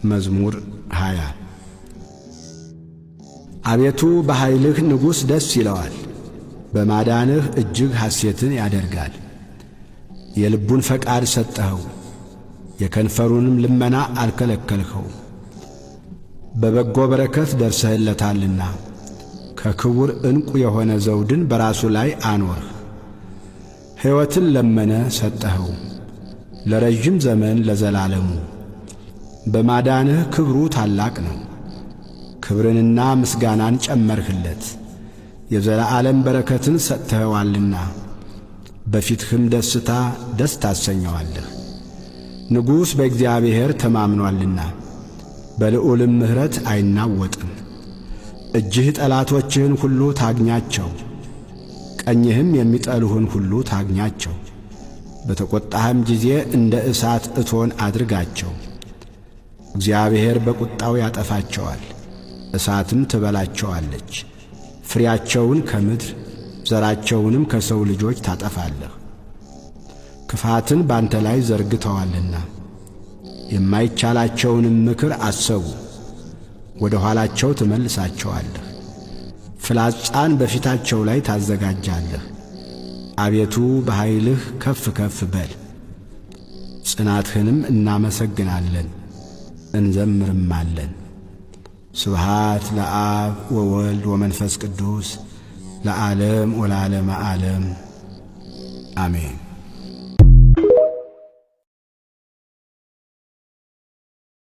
መዝሙር 20። አቤቱ በኃይልህ ንጉሥ ደስ ይለዋል፣ በማዳንህ እጅግ ሐሴትን ያደርጋል። የልቡን ፈቃድ ሰጠኸው፣ የከንፈሩንም ልመና አልከለከልኸው። በበጎ በረከት ደርሰህለታልና ከክቡር ዕንቁ የሆነ ዘውድን በራሱ ላይ አኖርህ። ሕይወትን ለመነ ሰጠኸው፣ ለረዥም ዘመን ለዘላለሙ። በማዳንህ ክብሩ ታላቅ ነው። ክብርንና ምስጋናን ጨመርህለት፣ የዘላለም በረከትን ሰጥተኸዋልና በፊትህም ደስታ ደስ ታሰኘዋለህ። ንጉሥ በእግዚአብሔር ተማምኖአልና በልዑልም ምሕረት አይናወጥም። እጅህ ጠላቶችህን ሁሉ ታግኛቸው፣ ቀኝህም የሚጠሉህን ሁሉ ታግኛቸው። በተቈጣህም ጊዜ እንደ እሳት እቶን አድርጋቸው። እግዚአብሔር በቁጣው ያጠፋቸዋል፣ እሳትም ትበላቸዋለች። ፍሬያቸውን ከምድር ዘራቸውንም ከሰው ልጆች ታጠፋለህ። ክፋትን ባንተ ላይ ዘርግተዋልና የማይቻላቸውንም ምክር አሰቡ። ወደ ኋላቸው ትመልሳቸዋለህ፣ ፍላጻን በፊታቸው ላይ ታዘጋጃለህ። አቤቱ በኃይልህ ከፍ ከፍ በል፣ ጽናትህንም እናመሰግናለን እንዘምርማለን። ስብሃት ለአብ ወወልድ ወመንፈስ ቅዱስ ለዓለም ወለዓለመ ዓለም አሜን።